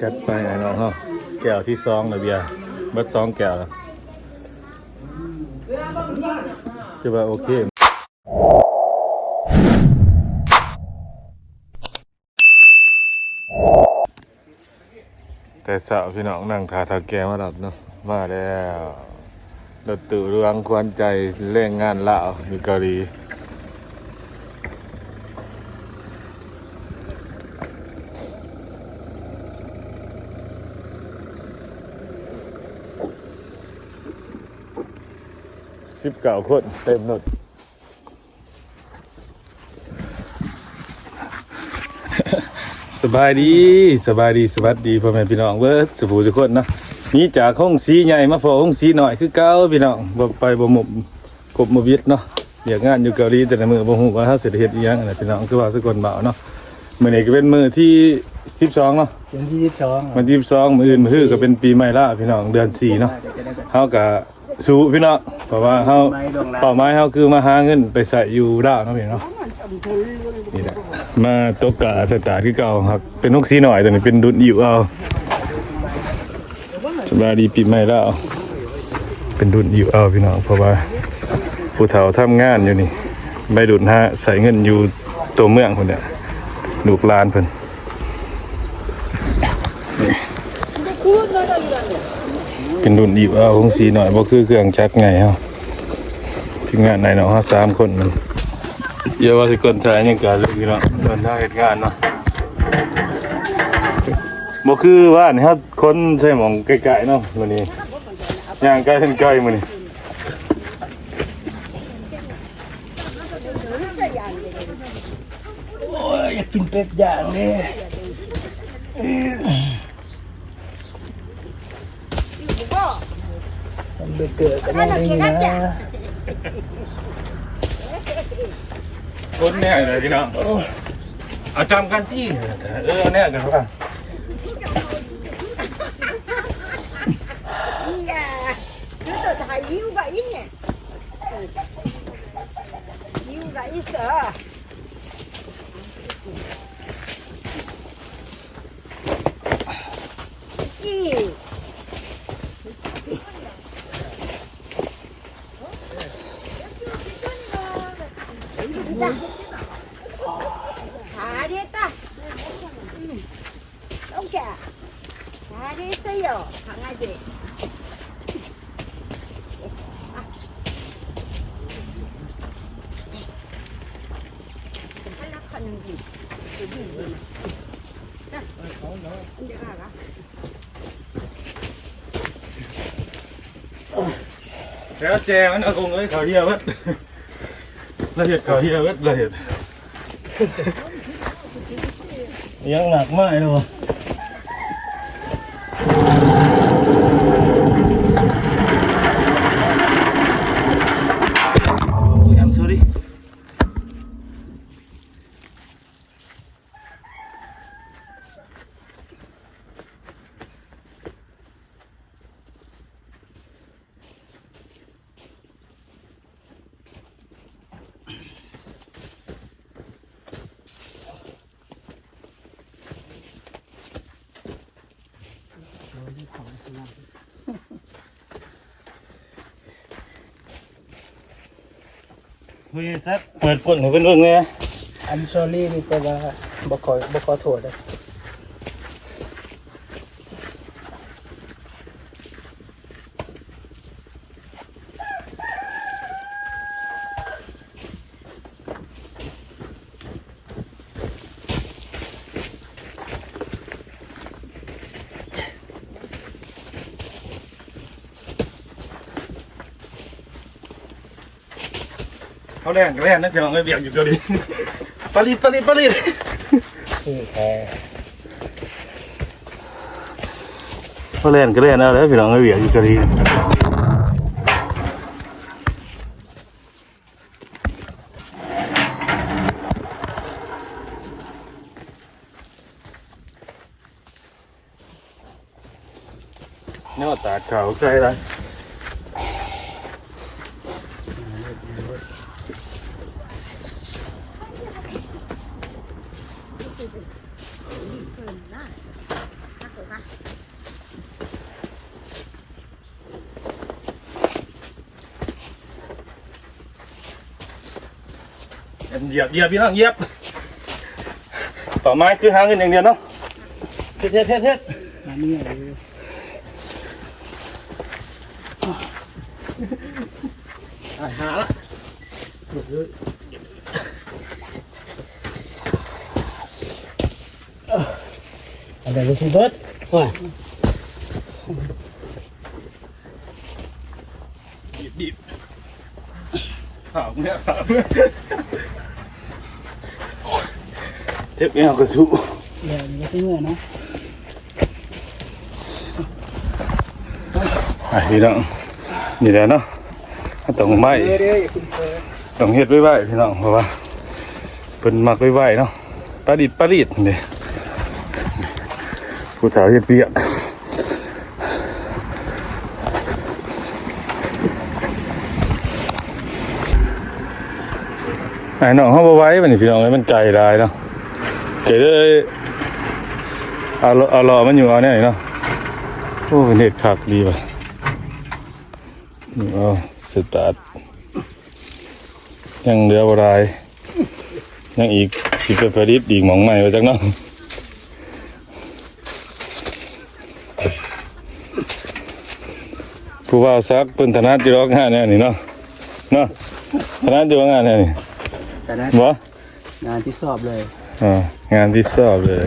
ຈັດໄປອ້າຍນ້ອງເຮົາ ແກ້ວທີສອງແລ້ວ ເບຍເບິດສອງແກ້ວແລ້ວ ຖືວ່າໂອເຄ. ແຕ່ເຊົ້າພີ່ນ້ອງ ນັ່ງຖ້າເຖົ້າແກ່ມາຮັບເນາະ. ມາແລ້ວ ລົດຕູ້ຫຼວງຂວັນໃຈແຮງງານລາວຢູ່ເກົາຫຼີ. ສິບເກົ້າຄົນເຕັມລົດ. ສະບາຍດີ ສະບາຍດີ ສະຫວັດດີພໍ່ແມ່ພີ່ນ້ອງເບິດສູ່ຜູ້ສູ່ຄົນເນາະ. ນີ້ຈາກໂຮງສີໃຫຍ່ມາພໍ້ໂຮງສີນ້ອຍຄືເກົ່າພີ່ນ້ອງ. ບໍ່ໄປບໍ່ໝົບກົບມາວິດເນາະ. ວຽກງານຢູ່ເກົາຫຼີແຕ່ລະມື້ ບໍ່ຮູ້ວ່າເຮົາຊິໄດ້ເຮັດອີ່ຫຍັງນະພີ່ນ້ອງ. ຄືວ່າສະກົນເວົ້າເນາະ ມື້ນີ້ກໍເປັນມື້ທີສິບສອງເນາະ ວັນທີສິບສອງ ວັນທີສິບສອງ. ມື້ອື່ນມື້ຮືກໍເປັນປີໃໝ່ລາວພີ່ນ້ອງ ເດືອນສີ່ເນາະ. ເຮົາກໍ ສູ້ພີ່ນ້ອງ ເພາະວ່າເຮົາ ເປົ້າໝາຍເຮົາຄືມາຫາເງິນໄປໃຊ້ຢູ່ລາວເນາະພີ່ນ້ອງ. ນີ້ແຫຼະ ມາຕົກກະສະຕາດຄືເກົ່າ. ຫາກເປັນໂຮງສີນ້ອຍ ໂຕນີ້ເປັນລຸ້ນອີວເອົາ. ສະບາຍດີປີໃໝ່ລາວ ເປັນລຸ້ນອີວເອົາພີ່ນ້ອງ ເພາະວ່າຜູ້ເຖົ້າທຳງານຢູ່ນີ້ ໄວລຸ້ນຫາໃຊ້ເງິນຢູ່ຕົວເມືອງພຸ້ນແຫຼະ ລູກຫຼານເພິ່ນ. ເປັນລຸ້ນອີວເອົາ ໂຮງສີນ້ອຍ ບໍ່ຄືເຄື່ອງຈັກໃຫຍ່ເຮົາ. ທີມງານອ້າຍນ້ອງເຮົາສາມຄົນ ມັນ ຢ່າວ່າແຕ່ຄົນຖ່າຍ ຍັງກະເລີຍພີ່ນ້ອງ ຄົນເຮັດງານເນາະ. ບໍ່ຄືວານນີ້ ເຮົາຂົນໃສ່ໝ່ອງໃກ້ໆເນາະ. ມື້ນີ້ຍ່າງໄກເປັນໄກມື້ນີ້. ໂອ້ຍ ຢາກກິນເປັດຍ່າງເດ້. ແຮມເບີເກີກໍຍັງໄດ້ຢູ່ນະ. ຄົນແນ່ເລີຍພີ່ນ້ອງ. ເອົາຈຳກັນຕິ. ເອີ ເອົາແນ່ກັນວ່າ. ແລ້ວແຈມັນເອົາຄົງເອີຍ ເຂົ້າເຫື່ອເບິດ. ລະເຮັດເຂົ້າເຫື່ອເບິດ ລະເຮັດ ຍັງໜັກມາກເນາະ. ເຮີ້ຍ ແຊັກ ເປີດກົ້ນໃຫ້ເພິ່ນເບິ່ງແດ່. I'm sorry ນີ້ແປວ່າບໍ່ຂໍ ບໍ່ຂໍໂທດເດ້. ເຮົາແລ່ນກໍແລ່ນນະ ພີ່ນ້ອງເອີຍ ວຽກຢູ່ເກົາຫຼີ. ປາລີດ ປາລີດ ປາລີດ. ເຮົາແລ່ນກໍແລ່ນເອົາເດີ ພີ່ນ້ອງເອີຍ ວຽກຢູ່ເກົາຫຼີ. ແນວຕາກເຂົ້າໃສ່ລະ ເພິ່ນນະ ຖ້າເກີດວ່າ ຢຽບ ຢຽບ ພີ່ນ້ອງ ຢຽບ. ເປົ້າໝາຍຄືຫາເງິນຢ່າງດຽວເນາະ. ເຮັດ ເຮັດ ເຮັດ ເຮັດ. ໄປຫາລະ ອັນໃດກໍຊິເບິດ. ໂອ້ຍ ດີບໆ ຂາວເມືອ ຂາວເມືອ ເຈັບແອວກະສູ້ ແລ້ວນີ້ກໍຊິເມືອເນາະ. ໄປພີ່ນ້ອງ ນີ້ແຫຼະເນາະ ຕ້ອງໄວ ຕ້ອງເຮັດໄວໆ ພີ່ນ້ອງ ເພາະວ່າເພິ່ນມັກໄວໆເນາະ. ປາລິດ ປາລິດເດ້ ຜູ້ເຖົ້າເຮັດວຽກ. ອ້າຍນ້ອງເຮົາບໍ່ໄຫວບັດນີ້ ພີ່ນ້ອງເອີຍ ມັນໄກຫຼາຍເນາະ ກໍເລີຍເອົາ ເອົາລໍ້ມາຢູ່ເອົາແນວນີ້ເນາະ. ໂອ້ ເພິ່ນເຮັດຄັກດີວ່າ ເອົາສະຕາດ ຍັງເຫຼືອບໍ່ຫຼາຍ ຍັງອີກ ຊິໄປຜະລິດອີກໝ່ອງໃໝ່ວ່າຈັກເນາະ. ຜູ້ບ່າວສັກເພິ່ນຖະໜັດຢູ່ດອກງານແນວນີ້ເນາະ ເນາະ ຖະໜັດຢູ່ງານແນວນີ້ ຖະໜັດ ບໍ່? ງານທີ່ຊອບເລີຍ ອ່າ ງານທີ່ຊອບເລີຍ.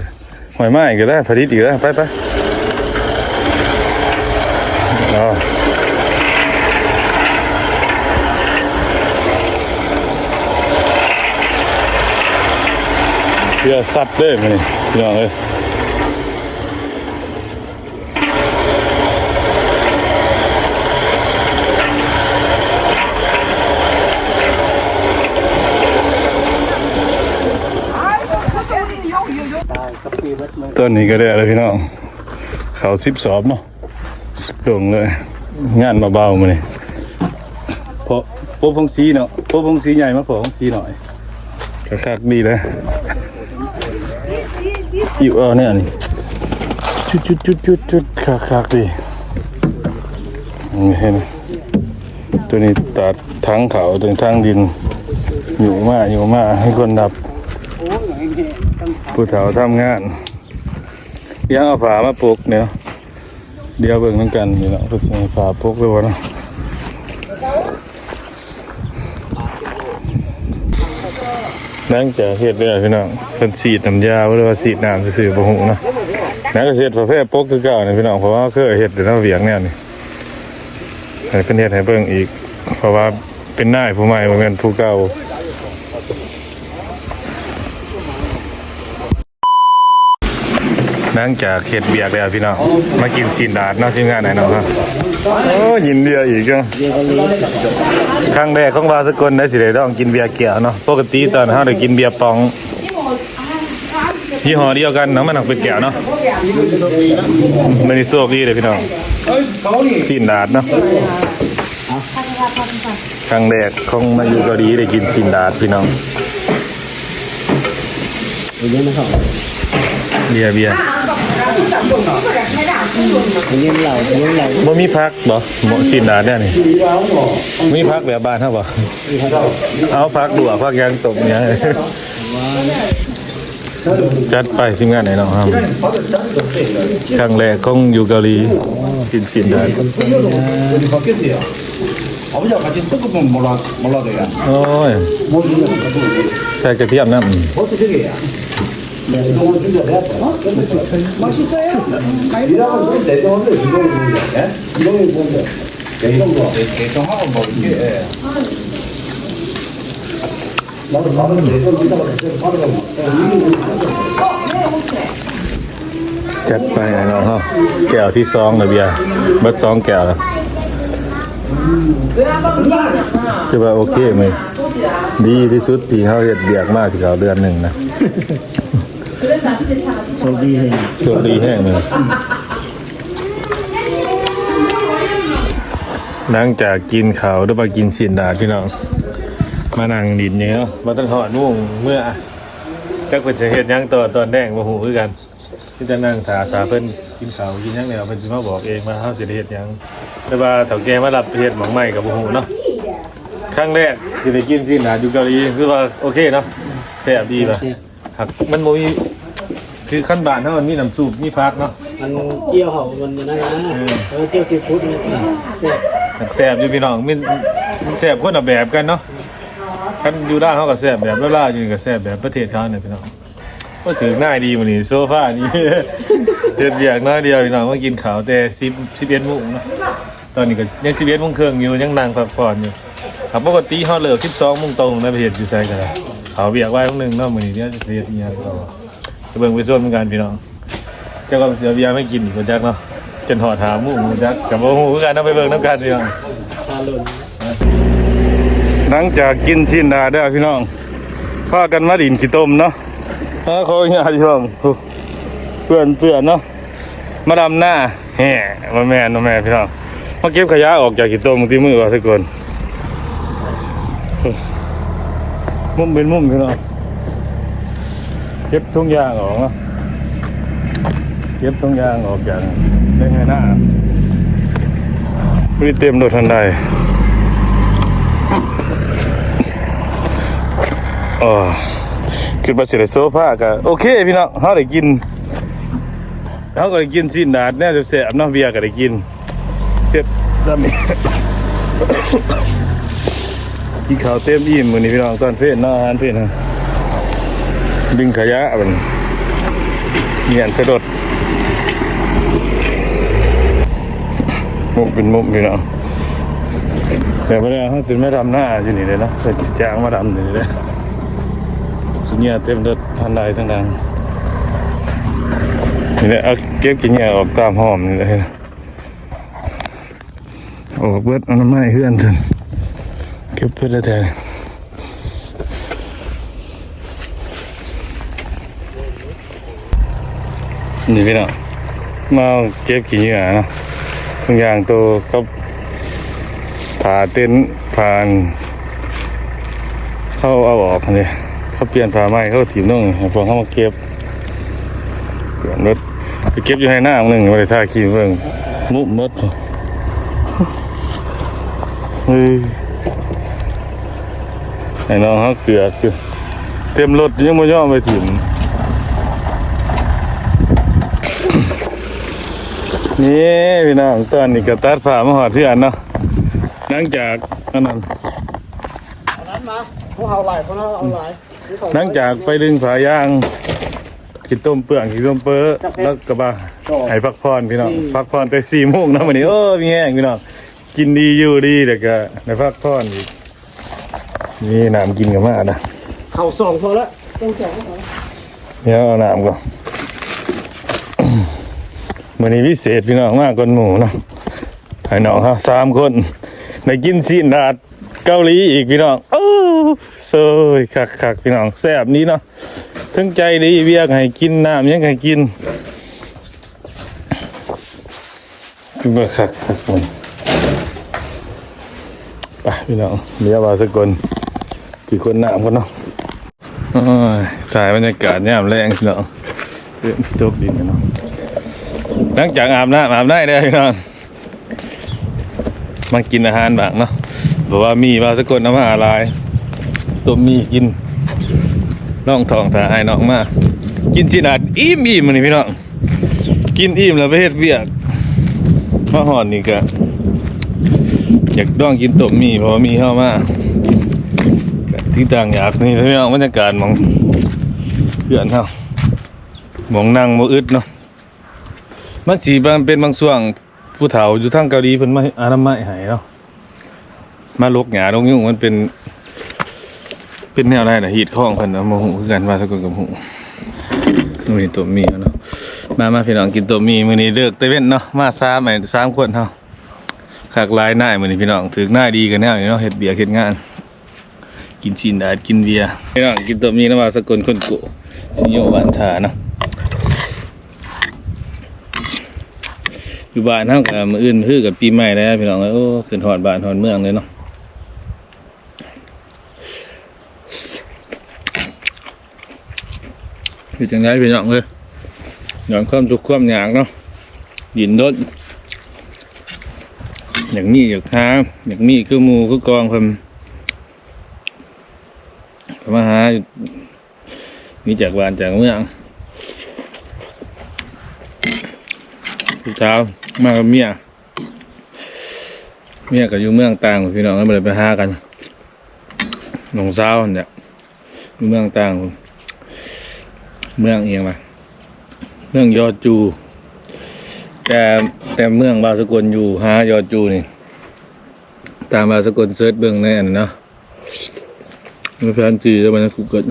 ຫ້ອຍ ມາອີກແລ້ວ ຜະລິດອີກແລ້ວ ໄປໆ. ເອົາ ເຫຼືອສັດເດ້ມື້ນີ້ ພີ່ນ້ອງເອີຍ. ຕອນນີ້ກໍໄດ້ແລ້ວພີ່ນ້ອງ ເຂົ້າສິບສອບເນາະ ລົງເລີຍ. ງານເບົາໆມື້ນີ້ ເພາະປົບໂຮງສີເນາະ ປົບໂຮງສີໃຫຍ່ມາພໍ້ໂຮງສີນ້ອຍ ກໍຄັກດີເລີຍ. ຢູ່ ເອົາແນວນີ້ ຈຸດໆໆໆ ຄັກໆດີ. ນີ້ເຫັນ ຕົວນີ້ຕັດທາງເຂົ້າ ຕົວນີ້ທາງດິນ ຫຍຸມາຫຍຸມາ ໃຫ້ຄົນດັບ ຜູ້ເຖົ້າທຳງານ. ດຽວເອົາຜ້າມາປົກແນວ ດຽວເບິ່ງນຳກັນນີ້ລະ ເພິ່ນຊິໃຫ້ຜ້າປົກຫຼືບໍ່ເນາະ. ຫຼັງຈາກເຮັດແລ້ວພີ່ນ້ອງ ເພິ່ນສີດນ້ຳຢາບໍ່ ຫຼືວ່າສີດນ້ຳຊື່ໆ ບໍ່ຮູ້ເນາະ. ແລ້ວກໍເຮັດຜ້າແພປົກຄືເກົ່ານີ້ພີ່ນ້ອງ ເພາະວ່າເຄີຍເຮັດແລ້ວວຽກແນວນີ້ ໃຫ້ເພິ່ນເຮັດໃຫ້ເບິ່ງອີກ ເພາະວ່າເປັນນາຍຜູ້ໃໝ່ ບໍ່ແມ່ນຜູ້ເກົ່າ. ຫຼັງຈາກເຮັດວຽກແລ້ວພີ່ນ້ອງ ມາກິນຊີ້ນດາດເນາະ ທີມງານອ້າຍນ້ອງເຮົາ. ໂອ້ ຍິນເບຍອີກເນາະ ຄັ້ງແລກຂອງບ່າວສະກົນໄດ້ ຊິໄດ້ລອງກິນເບຍແກ້ວເນາະ. ປົກກະຕິຕອນເຮົາໄດ້ກິນເບຍປ໋ອງ ຍີ່ຫໍ້ດຽວກັນເນາະ ມັນເປັນແກ້ວເນາະ. ມື້ນີ້ໂຊກດີເດ້ພີ່ນ້ອງ ຊີ້ນດາດເນາະ. ຄັ້ງແລກຂອງມາຢູ່ເກົາຫຼີໄດ້ກິນຊີ້ນດາດພີ່ນ້ອງ. ເບຍ ເບຍ ເບຍ ບໍ່ມີຜັກບໍ່? ຊີ້ນດາດແນວນີ້ ມີຜັກແບບບ້ານເຮົາບໍ່? ເອົາຜັກລວກ ຜັກຫຍັງຕົ້ມຫຍັງ. ຈັດໄປທີມງານອ້າຍນ້ອງເຮົາ ຄັ້ງແລກຂອງຢູ່ເກົາຫຼີ ກິນຊີ້ນດາດ. ໂອ້ຍ ໃສ່ກະທຽມນຳ. ຈັດໄປອ້າຍນ້ອງເຮົາ ແກ້ວທີສອງແລ້ວເບຍ ເບິດສອງແກ້ວແລ້ວ. ຖືວ່າໂອເຄມື້ນີ້ ດີທີ່ສຸດທີ່ເຮົາເຮັດວຽກມາຊິເຂົ້າເດືອນໜຶ່ງນະ. ໂຊກດີແຮງ ໂຊກດີແຮງເລີຍ. ຫຼັງຈາກກິນເຂົ້າ ຫຼືວ່າກິນຊີ້ນດາດພີ່ນ້ອງ ມານັ່ງຫຼິ້ນຢູ່ເນາະ ບໍ່ທັນຮອດໂມງເມືອ. ຈັກເພິ່ນຊິເຮັດຫຍັງຕໍ່ຕອນແລງ ບໍ່ຮູ້ຄືກັນ. ມີແຕ່ນັ່ງຖ້າ ຖ້າເພິ່ນກິນເຂົ້າກິນຫຍັງແລ້ວ ເພິ່ນຊິມາບອກເອງວ່າເຮົາຊິໄດ້ເຮັດຫຍັງ ຫຼືວ່າເຖົ້າແກ່ມາຮັບໄປເຮັດໝ່ອງໃໝ່ກໍບໍ່ຮູ້ເນາະ. ຄັ້ງແລກທີ່ໄດ້ກິນຊີ້ນດາດຢູ່ເກົາຫຼີ ຄືວ່າໂອເຄເນາະ ແຊບດີວ່າ. ແຊບ ຫາກມັນບໍ່ມີ ຄືຄັນບ້ານເຮົາມັນມີນ້ຳຊຸບ ມີຜັກເນາະ ມັນກ່ຽວເຂົ້າມັນນັ້ນນະ ເອີ ເອີ ກ່ຽວຊີຟູດນີ້ແຊບ ແຊບຢູ່ພີ່ນ້ອງ ມີ ມັນແຊບຄົນລະແບບກັນເນາະ. ຄັນຢູ່ລາວເຮົາກໍແຊບແບບລາວໆ ຢູ່ນີ້ກໍແຊບແບບປະເທດເຂົານີ້ພີ່ນ້ອງ. ໂອ້ ຖືກນາຍດີມື້ນີ້ ໂຊຟານີ້ ເຮັດວຽກໜ້ອຍດຽວພີ່ນ້ອງ ມາກິນເຂົ້າແຕ່ສິບ ສິບເອັດໂມງເນາະ. ຕອນນີ້ກໍຍັງສິບເອັດໂມງເຄິ່ງຢູ່ ຍັງນັ່ງພັກຜ່ອນຢູ່. ຖ້າປົກກະຕິເຮົາເລີກສິບສອງໂມງຕົງນະ ໄປເຮັດຢູ່ໃສກໍໄດ້ ເຂົ້າວຽກໄວໂມງໜຶ່ງເນາະ. ມື້ນີ້ດຽວຈະເຮັດອີ່ຫຍັງຕໍ່ ໄປເບິ່ງໄປຊົມນຳກັນພີ່ນ້ອງ. ເຈົ້າກໍຊິເອົາເບຍມາກິນອີກບໍ່ຈັກເນາະ ຈົນຮອດຫ້າໂມງບໍ່ຈັກ ກໍບໍ່ຮູ້ຄືກັນເນາະ. ໄປເບິ່ງນຳກັນພີ່ນ້ອງ. ຫຼັງຈາກກິນຊີ້ນດາດແລ້ວພີ່ນ້ອງ ພາກັນມາຫຼິ້ນຂີ້ຕົມເນາະ. ອາ ຂໍອະນຸຍາດພີ່ນ້ອງ ເປື້ອນໆເນາະ. ມາດຳນາ ແຮະ ບໍ່ແມ່ນ ບໍ່ແມ່ນພີ່ນ້ອງ ມາເກັບຂະຫຍະອອກຈາກຂີ້ຕົມທີ່ມືວ່າຊະກ່ອນ. ມຸມເປັນມຸມພີ່ນ້ອງ ເກັບຖົງຢາງອອກເນາະ ເກັບຖົງຢາງອອກຈາກໃນໄຮ່ນາ ບໍ່ໄດ້ເຕັມລົດຫັ້ນໃດ. ອໍ ຄິດວ່າຊິໄດ້ໂຊພາ ກະໂອເຄພີ່ນ້ອງ ເຮົາໄດ້ກິນ ເຮົາກໍໄດ້ກິນຊີ້ນດາດແນວແຊບໆເນາະ ເບຍກໍໄດ້ກິນ ເກັບດຳນີ້ ກິນເຂົ້າເຕັມອີ່ມມື້ນີ້ພີ່ນ້ອງ ຕອນເພນເນາະ ອາຫານເພນ ດຶງຂະຫຍະບັດນີ້ ມ້ຽນໃສ່ລົດ ມຸມເປັນມຸມພີ່ນ້ອງ. ແລ້ວບັດນີ້ເຮົາຊິມາດຳນາຢູ່ນີ້ເດ້ເນາະ ເພິ່ນຊິຈ້າງມາດຳຢູ່ນີ້ເດ້ ຊິເຫຍື້ອເຕັມລົດທັນໃດທັງຫຼັງ ນີ້ແຫຼະ ເອົາເກັບຂີ້ເຫຍື້ອອອກຕາມຮ່ອມນີ້ແຫຼະ. ອອກເບິດ ອະນາໄມເຮືອນຊັ້ນ ເກັບເບິດແທ້ໆ. ນີ້ພີ່ນ້ອງ ມາເກັບຂີ້ເຫຍື້ອເນາະ ທຸງຢາງໂຕກັບຜ້າເຕັນ ຜ້າອັນ ເຂົາເອົາອອກຫັ້ນເດ້ ເຂົາປ່ຽນຜ້າໃໝ່ ເຂົາຖິ້ມລົງ ໃຫ້ພວກເຮົາມາເກັບ ເກັບເບິດ ໄປເກັບຢູ່ໄຮ່ນາໜຶ່ງ ບໍ່ໄດ້ຖ່າຍຄລິບເບິ່ງ ມຸມໝົດ. ເອີ ໃຫ້ນ້ອງເຮົາເກືອກຢູ່ ເຕັມລົດ ຍັງບໍ່ຍອມໄປຖິ້ມ. ນີ້ພີ່ນ້ອງ ຕອນນີ້ກໍຕັດພາບມາຮອດເຮືອນເນາະ ຫຼັງຈາກອັນນັ້ນ ອັນນັ້ນມາ ພວກເຮົາຫຼາຍ ພວກເຮົາເອົາຫຼາຍ ຫຼັງຈາກໄປດຶງຜ້າຢາງ ຂີ້ຕົມເປື້ອນ ຂີ້ຕົມເປິ ແລ້ວກໍວ່າໃຫ້ພັກຜ່ອນພີ່ນ້ອງ ພັກຜ່ອນແຕ່ສີ່ໂມງເນາະມື້ນີ້. ໂອ້ ມີແຮງພີ່ນ້ອງ ກິນດີຢູ່ດີ ແລ້ວກໍໄດ້ພັກຜ່ອນອີກ. ນີ້ນ້ຳກິນກໍມານະ ເຂົ້າສອງພໍລະ ຕ້ອງແຈກ ດຽວເອົານ້ຳກ່ອນ. ມື້ນີ້ພິເສດພີ່ນ້ອງ ມາກ່ອນໝູ່ເນາະ ໃຫ້ນ້ອງເຮົາສາມຄົນໄດ້ກິນຊີ້ນດາດເກົາຫຼີອີກພີ່ນ້ອງ. ໂອ້ ໂຊຍ ຄັກໆ ພີ່ນ້ອງ ແຊບດີເນາະ ເຖິງໃຈດີ ເບຍກໍໃຫ້ກິນ ນ້ຳຫຍັງກໍໃຫ້ກິນ. ຄືວ່າຄັກຄັກມັນ ໄປພີ່ນ້ອງ ດຽວບ່າວສະກົນຊິຄົນນ້ຳກ່ອນເນາະ. ໂອ້ຍ ຖ່າຍບັນຍາກາດຍາມແລງພີ່ນ້ອງ ເລີ່ມຊິຕົກດິນແລ້ວເນາະ. ຫຼັງຈາກອາບນ້ຳອາບໃນແລ້ວພີ່ນ້ອງ ມາກິນອາຫານບ້າງເນາະ ເພາະວ່າມີບ່າວສະກົນເອົາມາຫຼາຍ ຕົ້ມໝີ່ກິນ ລອງທ້ອງຖ້າອ້າຍນ້ອງມາ ກິນຊີ້ນອາດອີ່ມໆ ມື້ນີ້ພີ່ນ້ອງ. ກິນອີ່ມແລ້ວໄປເຮັດວຽກ ມາຮອດນີ້ກະຢາກລອງກິນຕົ້ມໝີ່ ເພາະວ່າໝີ່ເຮົາມາ ກະທີ່ຕ່າງຢາກນີ້ພີ່ນ້ອງ ບັນຍາກາດໝ່ອງເຮືອນເຮົາ ໝ່ອງນັ່ງບໍ່ອຶດເນາະ. ມັນຊິເປັນບາງຊ່ວງ ຜູ້ເຖົ້າຢູ່ທາງເກົາຫຼີເພິ່ນມາອະນາໄມໃຫ້ເນາະ ມາລົກຫຍ້າລົກຍຸງ ມັນເປັນ ເປັນແນວໃດລະ ຮີດຄອງເພິ່ນ ບໍ່ຮູ້ຄືກັນ ວ່າສະກົນກໍບໍ່ຮູ້. ມື້ນີ້ຕົ້ມໝີ່ເນາະ ມາ ມາພີ່ນ້ອງ ກິນຕົ້ມໝີ່. ມື້ນີ້ເລີກແຕ່ເວັນເນາະ ມາສາມ ໄອ້ສາມຄົນເຮົາ ຄັກຫຼາຍນາຍມື້ນີ້ພີ່ນ້ອງ ຖືກນາຍດີກັນແນວນີ້ເນາະ ເຮັດວຽກເຮັດງານ ກິນຊີ້ນດາດ ກິນເບຍ ພີ່ນ້ອງ. ກິນຕົ້ມໝີ່ນຳບ່າວສະກົນຄົນໂກ ຊິໂຍບ້ານທ່າເນາະ. ຢູ່ບ້ານເຮົາກໍມື້ອື່ນຄືກັນປີໃໝ່ແລ້ວພີ່ນ້ອງເອີຍ. ໂອ້ ຂຶ້ນຮອດບ້ານຮອດເມືອງເລີຍເນາະ. ເຮັດຈັ່ງໃດພີ່ນ້ອງເອີຍ ຍ້ອນຄວາມທຸກຄວາມຍາກເນາະ ດິ້ນລົນ ຢາກມີຢາກຫາ ຢາກມີຄືໝູ່ຄືກອງເພິ່ນ ກໍມາຫາຢູ່ ໜີຈາກບ້ານຈາກເມືອງ. ຜູ້ສາວມາກັບເມຍ ເມຍກໍຢູ່ເມືອງຕ່າງ ພີ່ນ້ອງ ບໍ່ໄດ້ໄປຫາກັນ. ນ້ອງສາວຫັ້ນແຫຼະ ຢູ່ເມືອງຕ່າງ ເມືອງອີ່ຫຍັງວະ ເມືອງຢໍຈູ. ແຕ່ ແຕ່ເມືອງບ່າວສະກົນຢູ່ຫາຢໍຈູນີ້ ຕາມບ່າວສະກົນເສີດເບິ່ງໃນອັນນັ້ນເນາະ ໃນແຜນທີ່ ແລ້ວມັນ Google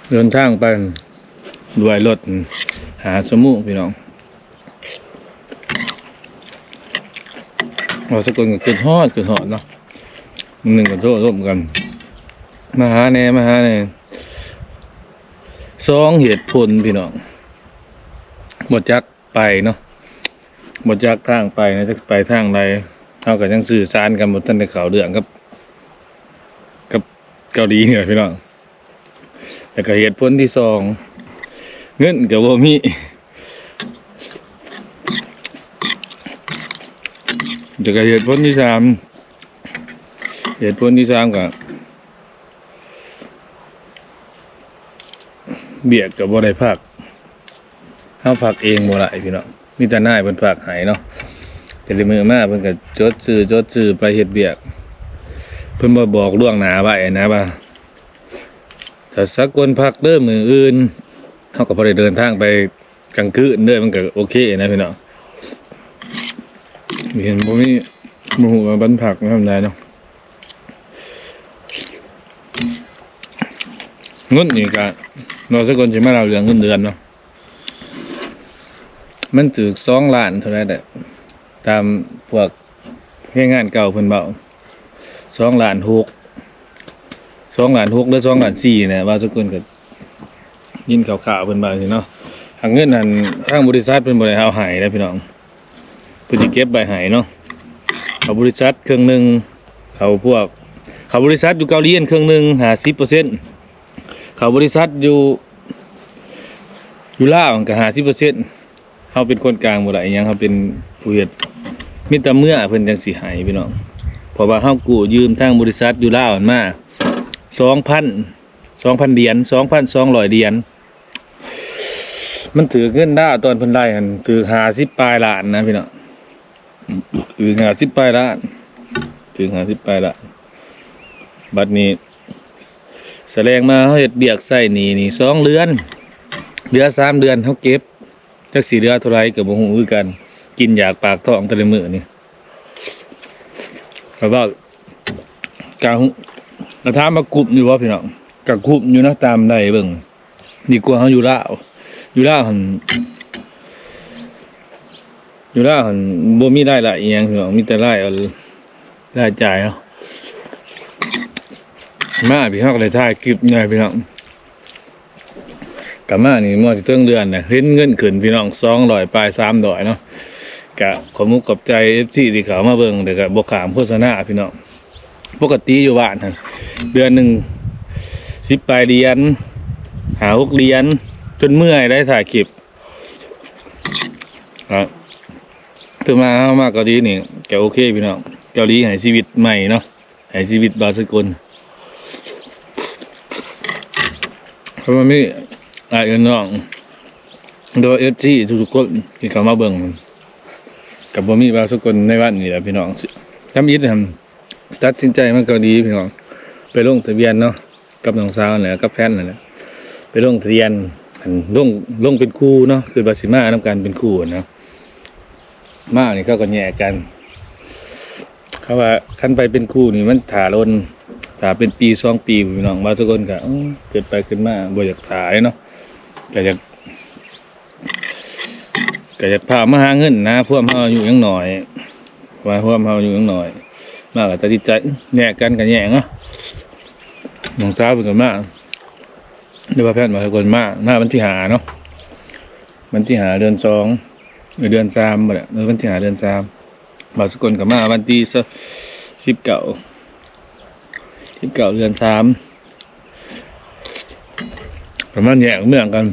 ເດີນທາງໄປດ້ວຍລົດຫ້າຊົ່ວໂມງ ພີ່ນ້ອງ. ບ່າວສະກົນກໍຄິດຮອດ ຄິດຮອດເນາະ ມື້ໜຶ່ງກໍໂທລົມກັນ ມາຫາແດ່ ມາຫາແດ່. ສອງເຫດຜົນ ພີ່ນ້ອງ ບໍ່ຈັກໄປເນາະ ບໍ່ຈັກທາງໄປນະ ຈັກໄປທາງໃດ. ເຮົາກໍຍັງສື່ສານກັນບໍ່ທັນໄດ້ເຂົ້າເລື່ອງກັບ ກັບເກົາຫຼີນີ້ແຫຼະ ພີ່ນ້ອງ. ແລ້ວກໍເຫດຜົນທີສອງ ເງິນກໍບໍ່ມີ. ແລ້ວກໍເຫດຜົນທີສາມ ເຫດຜົນທີສາມກໍ ວຽກກໍບໍ່ໄດ້ພັກ ເຮົາພັກເອງບໍ່ໄດ້ ພີ່ນ້ອງ ມີແຕ່ນາຍເພິ່ນພັກໃຫ້ເນາະ. ແຕ່ລະມື້ມາເພິ່ນກໍຈົດຊື່ ຈົດຊື່ໄປເຮັດວຽກ ເພິ່ນບໍ່ບອກລ່ວງໜ້າໄວ້ນະວ່າ ຖ້າສາກົນພັກເດີມື້ອື່ນ ເຮົາກໍບໍ່ໄດ້ເດີນທາງໄປກາງຄືນເດີ ມັນກໍໂອເຄນະ ພີ່ນ້ອງ. ເຫັນບໍ່ມີ ບໍ່ຮູ້ວ່າບັນພັກແນວໃດເນາະ. ເງິນນີ້ກະ ເວົ້າສາກົນຊິມາເລົ່າເລື່ອງເງິນເດືອນເນາະ ມັນຖືກສອງລ້ານເທົ່າໃດແຫຼະ ຕາມພວກແຮງງານເກົ່າເພິ່ນເວົ້າ ສອງລ້ານຫົກ ສອງລ້ານຫົກ ຫຼື ສອງລ້ານສີ່ນີ້ແຫຼະ ເວົ້າສາກົນກໍ ຍິນຂ່າວໆເພິ່ນວ່າຊີ້ເນາະ. ຫາກເງິນຫັ້ນທາງບໍລິສັດເພິ່ນບໍ່ໄດ້ເອົາໃຫ້ເດ້ພີ່ນ້ອງ ເພິ່ນຊິເກັບໄວ້ໃຫ້ເນາະ. ເຂົ້າບໍລິສັດເຄິ່ງໜຶ່ງ ເຂົ້າພວກ ເຂົ້າບໍລິສັດຢູ່ເກົາຫຼີຫັ້ນເຄິ່ງໜຶ່ງ ຫ້າສິບເປີເຊັນ ເຂົ້າບໍລິສັດຢູ່ ຢູ່ລາວຫັ້ນກໍຫ້າສິບເປີເຊັນ. ເຮົາເປັນຄົນກາງບໍ່ໄດ້ຫຍັງ ເຮົາເປັນຜູ້ເຮັດ ມີແຕ່ເມືອເພິ່ນຈັ່ງຊິໃຫ້ພີ່ນ້ອງ ເພາະວ່າເຮົາກູ້ຢືມທາງບໍລິສັດຢູ່ລາວຫັ້ນມາ ສອງພັນ ສອງພັນຫຼຽນ ສອງພັນສອງຮ້ອຍຫຼຽນ. ມັນຖືກເງິນລາວຕອນເພິ່ນໄລ່ຫັ້ນ ຖືກຫ້າສິບປາຍລ້ານນະພີ່ນ້ອງ ຖືກຫ້າສິບປາຍລ້ານ ຖືກຫ້າສິບປາຍລ້ານ. ບັດນີ້ສະແລງມາ ເຮົາເຮັດວຽກໃຊ້ໜີ້ນີ້ສອງເດືອນ ເຫຼືອສາມເດືອນ ເຮົາເກັບ ຈັກຊິເຫຼືອເທົ່າໃດກໍບໍ່ຮູ້ຄືກັນ ກິນຢາກປາກທ້ອງແຕ່ລະມື້ນີ້. ແຕ່ວ່າກະ ກະຖາມວ່າກຸ້ມຢູ່ບໍ່ພີ່ນ້ອງ ກະກຸ້ມຢູ່ນະ ຕາມໄລ່ເບິ່ງ ດີກວ່າເຮົາຢູ່ລາວ ຢູ່ລາວຫັ້ນ ຢູ່ລາວຫັ້ນບໍ່ມີລາຍໄດ້ອີຫຍັງພີ່ນ້ອງ ມີແຕ່ລາຍ ລາຍຈ່າຍເນາະ. ມາພີ່ນ້ອງ ກໍໄດ້ຖ່າຍຄລິບແດ່ພີ່ນ້ອງ ກັບມານີ້ມາຊິເຖິງເດືອນແລ້ວ ເຫັນເງິນຂຶ້ນພີ່ນ້ອງ ສອງຮ້ອຍປາຍ ສາມຮ້ອຍເນາະ. ກະຂອບມຸກຂອບໃຈເອັຟຊີທີ່ເຂົ້າມາເບິ່ງ ແຕ່ກະບໍ່ຂ້າມໂຄສະນາພີ່ນ້ອງ. ປົກກະຕິຢູ່ບ້ານຫັ້ນ ເດືອນໜຶ່ງສິບປາຍຫຼຽນ ຫ້າຫົກຫຼຽນ ຈົນເມື່ອຍໄດ້ຖ່າຍຄລິບ. ອ່າ ຖືວ່າເຮົາມາເກົາຫຼີນີ້ກະໂອເຄພີ່ນ້ອງ ເກົາຫຼີໃຫ້ຊີວິດໃໝ່ເນາະ ໃຫ້ຊີວິດບ່າວສາກົນ. ເພາະວ່າມີອ້າຍເອື້ອຍນ້ອງ ໂດຍເອັຟຊີທຸກໆຄົນທີ່ເຂົ້າມາເບິ່ງ ກະບໍ່ມີບ່າວສາກົນໃນວັນນີ້ແຫຼະພີ່ນ້ອງ. ທຳອິດຫັ້ນ ຕັດສິນໃຈມາເກົາຫຼີພີ່ນ້ອງ ໄປລົງທະບຽນເນາະ ກັບນ້ອງສາວນັ້ນແຫຼະ ກັບແຟນນັ້ນແຫຼະ ໄປລົງທະບຽນ ອັນ ລົງ ລົງເປັນຄູ່ເນາະ ຄືວ່າຊິມານຳກັນເປັນຄູ່ນະ. ມານີ້ເຂົາກໍແຍກກັນ ເຂົາວ່າຄັນໄປເປັນຄູ່ນີ້ມັນຖ້າດົນ ຖ້າເປັນປີສອງປີ ພີ່ນ້ອງ. ບາງຄົນກໍ ເອີ ຄິດໄປຄິດມາບໍ່ຢາກຖ້າເນາະ ກໍຢາກ ກໍຢາກພາມາຫາເງິນນະ ພວກເຮົາອາຍຸຍັງນ້ອຍ ວ່າພວກເຮົາອາຍຸຍັງນ້ອຍ ມາກໍຕັດສິນໃຈແຍກກັນກໍແຍກເນາະ. ນ້ອງສາວເພິ່ນກໍມາ ຫຼືວ່າແພນວ່າເພິ່ນມາ ມາວັນທີຫ້າເນາະ ວັນທີຫ້າເດືອນສອງ ເອີ ເດືອນສາມບໍ່ແຫຼະ ເອີ ວັນທີຫ້າເດືອນສາມ. ບ່າວສາກົນກໍມາວັນທີສິບເກົ້າ ສິບເກົ້າເດືອນສາມ ປະມານແຍກເມືອງກັນ.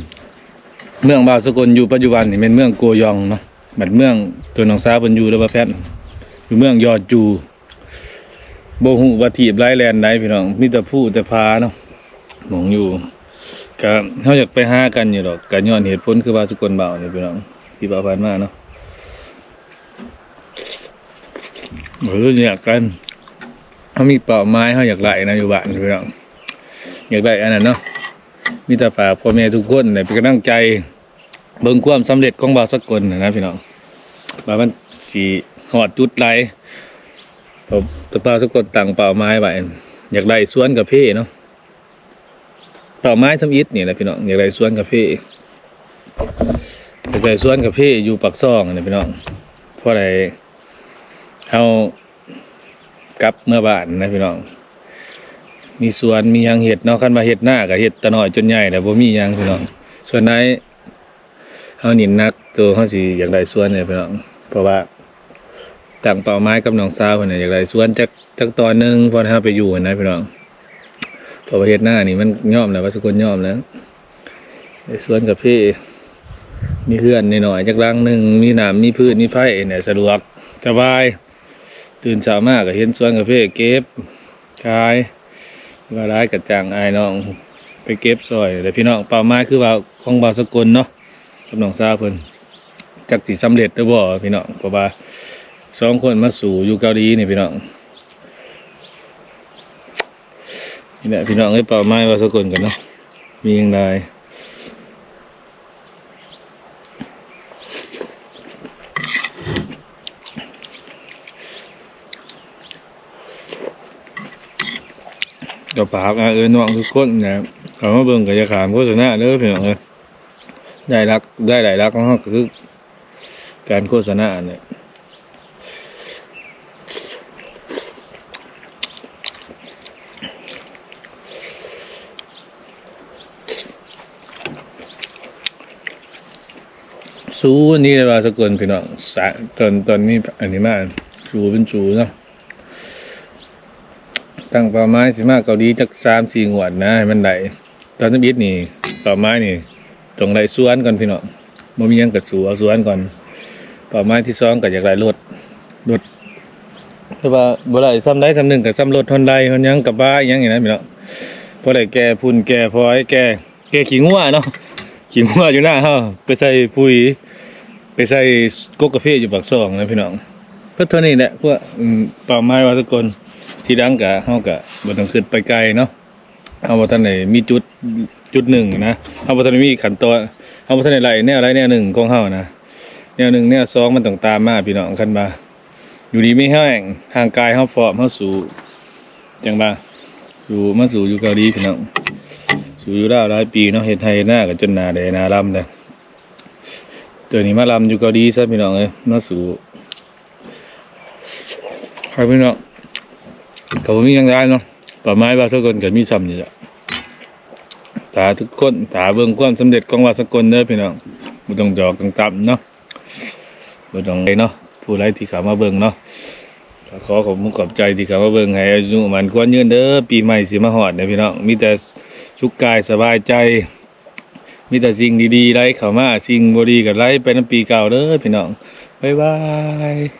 ເມືອງບ່າວສາກົນຢູ່ປັດຈຸບັນນີ້ແມ່ນເມືອງໂກຢອງເນາະ ບັດເມືອງຕົວນ້ອງສາວເພິ່ນຢູ່ ຫຼືວ່າແພນ ຢູ່ເມືອງຢໍຈູ. ບໍ່ຮູ້ວ່າທີບໃດແລ່ນໃດພີ່ນ້ອງ ມີແຕ່ພູແຕ່ຜາເນາະ ໝ່ອງຢູ່ ກະເຮົາຢາກໄປຫາກັນຢູ່ດອກ ກະຍ້ອນເຫດຜົນຄືວ່າສຸຄົນເວົ້ານີ້ພີ່ນ້ອງ ທີ່ວ່າຜ່ານມາເນາະ ເຮົາຢາກກັນ ເຮົາມີເປົ້າໝາຍ ເຮົາຢາກໄດ້ນະຢູ່ບ້ານພີ່ນ້ອງ ຢາກໄດ້ອັນນັ້ນເນາະ ມີແຕ່ຝາກພໍ່ແມ່ທຸກຄົນໃຫ້ເປັນກຳລັງໃຈ ເບິ່ງຄວາມສຳເລັດຂອງບ່າວສາກົນນະພີ່ນ້ອງ ວ່າມັນຊິຮອດຈຸດໃດ ເພາະບ່າວສາກົນຕັ້ງເປົ້າໝາຍໄວ້ ຢາກໄດ້ສວນກາເຟເນາະ ເປົ້າໝາຍທຳອິດນີ້ແຫຼະພີ່ນ້ອງ ຢາກໄດ້ສວນກາເຟ ຢາກໄດ້ສວນກາເຟຢູ່ປາກຊ່ອງນີ້ແຫຼະພີ່ນ້ອງ ພໍໄດ້ເຮົາ ກັບເມືອບ້ານນະພີ່ນ້ອງ ມີສວນມີຫຍັງເຮັດເນາະ ຄັນວ່າເຮັດນາກະເຮັດແຕ່ນ້ອຍຈົນໃຫຍ່ແລ້ວ ບໍ່ມີຫຍັງພີ່ນ້ອງ ສ່ວນໃດເຮົາເນັ້ນໜັກໂຕເຮົາຊິຢາກໄດ້ສວນນີ້ພີ່ນ້ອງ ເພາະວ່າຕັ້ງເປົ້າໝາຍກັບນ້ອງສາວເພິ່ນນະ ຢາກໄດ້ສວນຈັກ ຈັກຕອນໜຶ່ງ ພໍໃຫ້ເຮົາໄປຢູ່ຫັ້ນນະພີ່ນ້ອງ ເພາະວ່າເຮັດນານີ້ມັນຍອມແລ້ວ ວ່າສຸຄົນຍອມແລ້ວ ໄດ້ສວນກາເຟ ມີເຮືອນນ້ອຍໆຈັກຫຼັງໜຶ່ງ ມີນ້ຳມີຟືນມີໄຟນີ້ ສະດວກສະບາຍ ຕື່ນເຊົ້າມາກະເຫັນສວນກາເຟເກັບຂາຍ ວ່າຫຼາຍກະຈ້າງອ້າຍນ້ອງໄປເກັບຊ່ອຍແຫຼະພີ່ນ້ອງ ເປົ້າໝາຍຄືວ່າຂອງບ່າວສາກົນເນາະ ກັບນ້ອງສາວເພິ່ນ ຈັກຊິສຳເລັດຫຼືບໍ່ພີ່ນ້ອງ ເພາະວ່າສອງຄົນມາສູ້ຢູ່ເກົາຫຼີນີ້ພີ່ນ້ອງ ນີ້ແຫຼະພີ່ນ້ອງເອີຍ ເປົ້າໝາຍບ່າວສາກົນກັນເນາະ ມີຫຍັງຫຼາຍ ກໍຝາກອ້າຍເອີຍນ້ອງທຸກຄົນນະ ເຂົ້າມາເບິ່ງກໍຢ່າຂ້າມໂຄສະນາເດີພີ່ນ້ອງເອີຍ ລາຍຮັບ ລາຍໄດ້ຫຼັກຂອງເຮົາກໍຄື ການໂຄສະນານີ້ ສູ້ນີ້ແຫຼະວ່າສາກົນພີ່ນ້ອງ ສາ ຕອນ ຕອນນີ້ອັນນີ້ມາ ສູ້ເປັນສູ້ເນາະ ຕັ້ງເປົ້າໝາຍຊິມາເກົາຫຼີຈັກສາມສີ່ງວດນະ ໃຫ້ມັນໄດ້ ຕອນທຳອິດນີ້ ເປົ້າໝາຍນີ້ຕ້ອງໄດ້ສວນກ່ອນພີ່ນ້ອງ ບໍ່ມີຫຍັງກະສູ້ເອົາສວນກ່ອນ ເປົ້າໝາຍທີສອງກະຢາກໄດ້ລົດ ລົດ ແຕ່ວ່າບໍ່ໄດ້ສ່ຳໃດສ່ຳໜຶ່ງ ກະສ່ຳລົດຮອນໄດຮອນຫຍັງ ກະບະອີ່ຫຍັງນີ້ນະພີ່ນ້ອງ ພໍໄດ້ແກ່ຝຸ່ນແກ່ຟອຍ ແກ່ ແກ່ຂີ້ງົວເນາະ ຂີ້ງົວຢູ່ນາເຮົາ ໄປໃສ່ປຸ໋ຍ ໄປໃສ່ກົກກາເຟຢູ່ປາກຊ່ອງນະພີ່ນ້ອງ ເພິ່ນເທົ່ານີ້ແຫຼະ ພວກ ເປົ້າໝາຍວ່າສາກົນ ທີຫຼັງກະ ເຮົາກະບໍ່ຕ້ອງຄິດໄປໄກເນາະ ເຮົາບໍ່ທັນໄດ້ມີຈຸດ ຈຸດໜຶ່ງນະ ເຮົາບໍ່ທັນໄດ້ມີຂັ້ນຕອນ ເຮົາບໍ່ທັນໄດ້ໄລ່ແນວໃດແນວໜຶ່ງຂອງເຮົານະ ແນວໜຶ່ງແນວສອງມັນຕ້ອງຕາມມາພີ່ນ້ອງ ຄັນວ່າຢູ່ດີມີແຮງ ຮ່າງກາຍເຮົາພ້ອມ ເຮົາສູ້ ຈັ່ງວ່າ ສູ້ ມາສູ້ຢູ່ເກົາຫຼີພີ່ນ້ອງ ສູ້ຢູ່ລາວຫຼາຍປີເນາະ ເຮັດໄຮ່ເຮັດນາກໍຈົນໜ້າແດ່ໜ້າລຳແລ້ວ ເທື່ອນີ້ມາລຳຢູ່ເກົາຫຼີຊະພີ່ນ້ອງເອີຍ ມາສູ້ ໃຫ້ພີ່ນ້ອງ ກໍບໍ່ມີຫຍັງຫຼາຍເນາະ ເປົ້າໝາຍວ່າສາກົນກໍມີສ່ຳນີ້ແຫຼະ ຖ້າທຸກຄົນ ຖ້າເບິ່ງຄວາມສຳເລັດຂອງບ່າວສາກົນເດີພີ່ນ້ອງ ບໍ່ຕ້ອງຈອກຕ້ອງຕຳເນາະ ບໍ່ຕ້ອງໄປເນາະ ຜູ້ໃດທີ່ເຂົ້າມາເບິ່ງເນາະ ກໍຂໍຂອບມຸກຂອບໃຈທີ່ເຂົ້າມາເບິ່ງ ໃຫ້ອາຍຸໝັ້ນຂວັນຍືນເດີ ປີໃໝ່ຊິມາຮອດເດີພີ່ນ້ອງ ມີແຕ່ສຸກກາຍສະບາຍໃຈ ມີແຕ່ສິ່ງດີໆໄຫຼເຂົ້າມາ ສິ່ງບໍ່ດີກໍໄຫຼໄປນຳປີເກົ່າເດີພີ່ນ້ອງ ບາຍບາຍ.